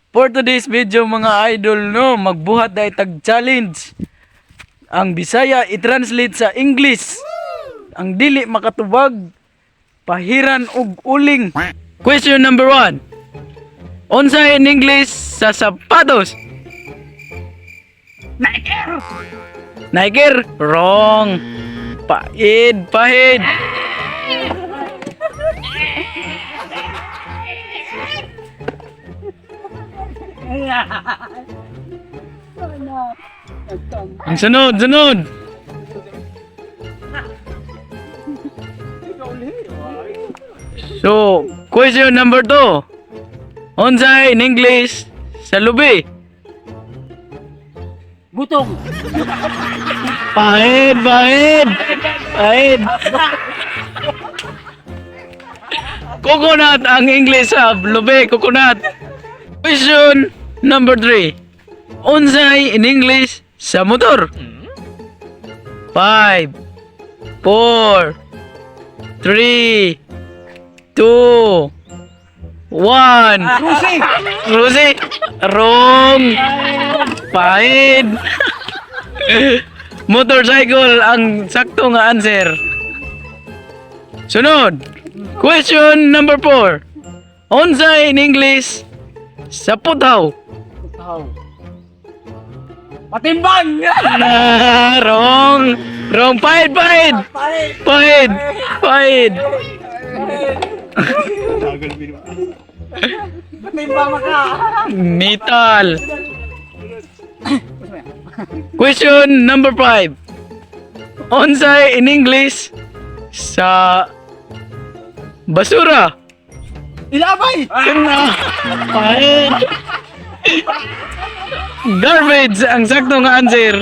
For today's video, mga idol, no, magbuhat dahil tag challenge. Ang Bisaya i-translate sa English. Ang dili makatubag, pahiran og uling. Question number 1. Unsa in English sa sapatos? Nike! Nike? Wrong. Paid, pahid. Ang sunod, sunod. So, question number 2. Unsay in English sa lubi? Gutong! Pahid, pahid. Pahid. Coconut ang English sa lubi, coconut. Question number 3. Unsay in English sa motor? 5, 4, 3, 2, 1. Rusi! Rusi! Wrong! Pahid! Motorcycle ang sakto nga answer. Sunod! Question number 4. Unsay in English sa putaw? Putaw. Patimbang! Ah, wrong! Wrong! Pahid! Pahid! Pahid! Pahid! Patimbang maka! Metal! Question number 5. Unsay in English sa basura? Ilabay! Kana. Pahid. Garbage ang sakto nga answer.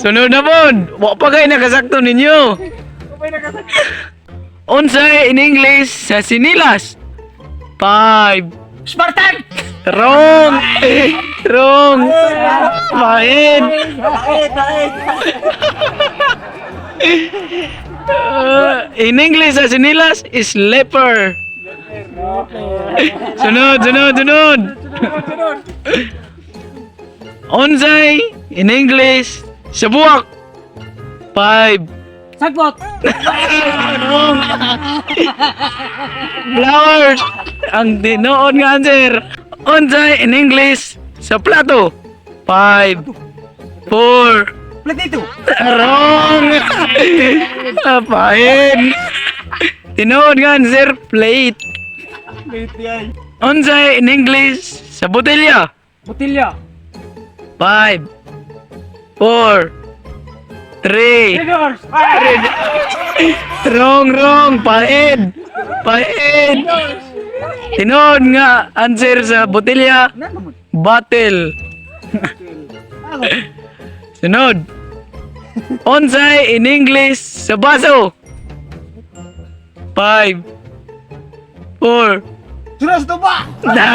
Sunod na pod. Wa pa kay nakasakto ninyo. Unsay in English sa sinilas? 5. Spartan! Wrong. Wrong. Pahid. Pahid! Pahid! In English sa sinilas is leper. Sunod, sunod, sunod. Unsay in English sa buwak? 5. Sagbot! Wrong. Flowers. Ang tinuod nga answer. Unsay in English sa plato? 5, 4, Platito! Wrong. Pahid. Tinuod nga answer, plate. Plate yan. Unsay in English sa botelya? Botilya! 5, 4, 3. Triggers! Wrong, wrong. Paed. Paed. Tinuod nga answer sa botelya, bottle. Sunod. Unsay in English sa baso? 5, 4. Sunod sa tuba! Na,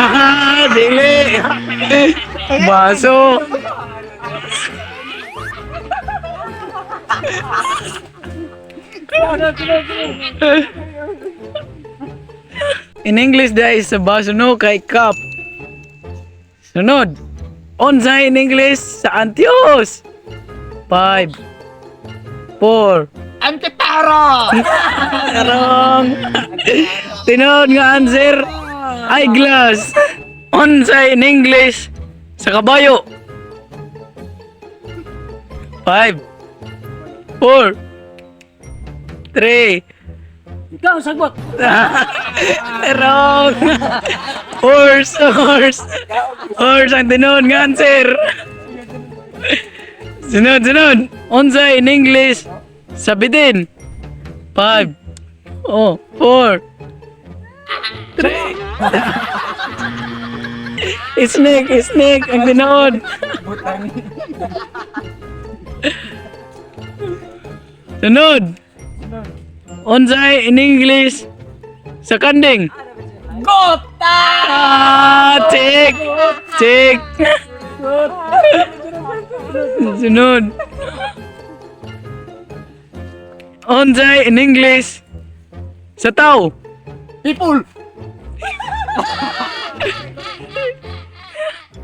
dili. Baso. Sunod, sunod, sunod! In English dahil sa baso, no, kay cup. Sunod. Unsay in English sa antios? 5, 4. Antiparo! Wrong. Tinuod nga answer, eyeglass. Unsay in English sa kabayo? 5, 4, 3. Ikaw, sagbot! Wrong. Horse, horse. Horse ang tinuod nga answer. Sunod, sunod. Unsay in English sa bitin? 5, oh, 4, 3. Snake, snake ang tinuod. Sunod. Unsay in English sa kanding? Gota! Ah, check! Check! Sunod. Unsay in English sa tao? People!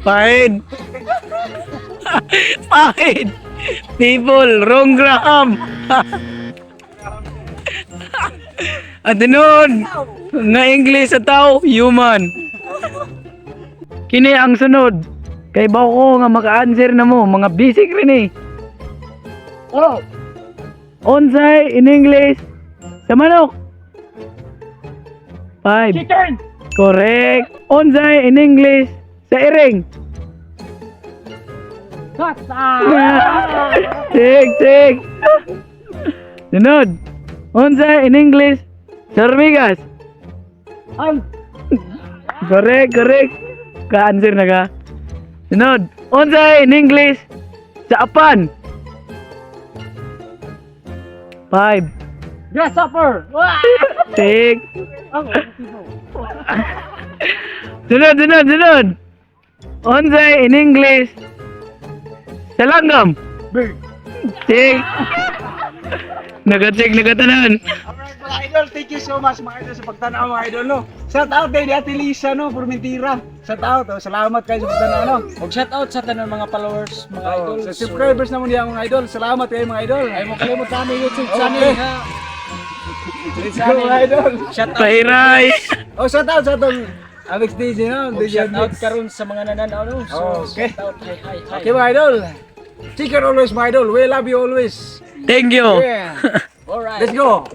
Pahid. Pahid. People, wrong Graham. At tinuod, nga English sa tao, human. Kini ang sunod. Kay bawo ko nga maka-answer na mo, mga basic rin eh. Oh! Unsay in English sa manok. Five. Chicken! Correct. Unsay in English sa iring. Gota! Tik, tik. Sunod. Unsay in English sa hormigas. Ang! Correct, correct. Ka-answer na ka. Sunod. Unsay in English sa apan. Five. Grasshopper! Wah! Tik. Ang! Sunod, sunod, sunod. Unsay in English sa langgam. Bird! Tik. Nag-check, nagatanan. Alright, mga idol, thank you so much, mga idol, sa pagtanaw, mga idol, no. Shout out kay Ate Lisa, no, Formentira. Shout out, oh, salamat kayo sa pagtanaw, no. Og shout out sa tanan mga followers, mga Oh, idol. sa subscribers naman niya, mga idol. Salamat kayo, mga idol. Ay mo kalimot sa aming YouTube Okay. channel ha. Let's go, mga idol. Shout out. Pahiray. Oh, shout out sa atong Alex DJ, no? Og DJ shout out Mix. karon sa mga nananaw, no. So Okay. shout out, hi hi hi. Okay, mga idol. Take care always, mga idol. We love you always. Thank you. Yeah. Alright. Let's go.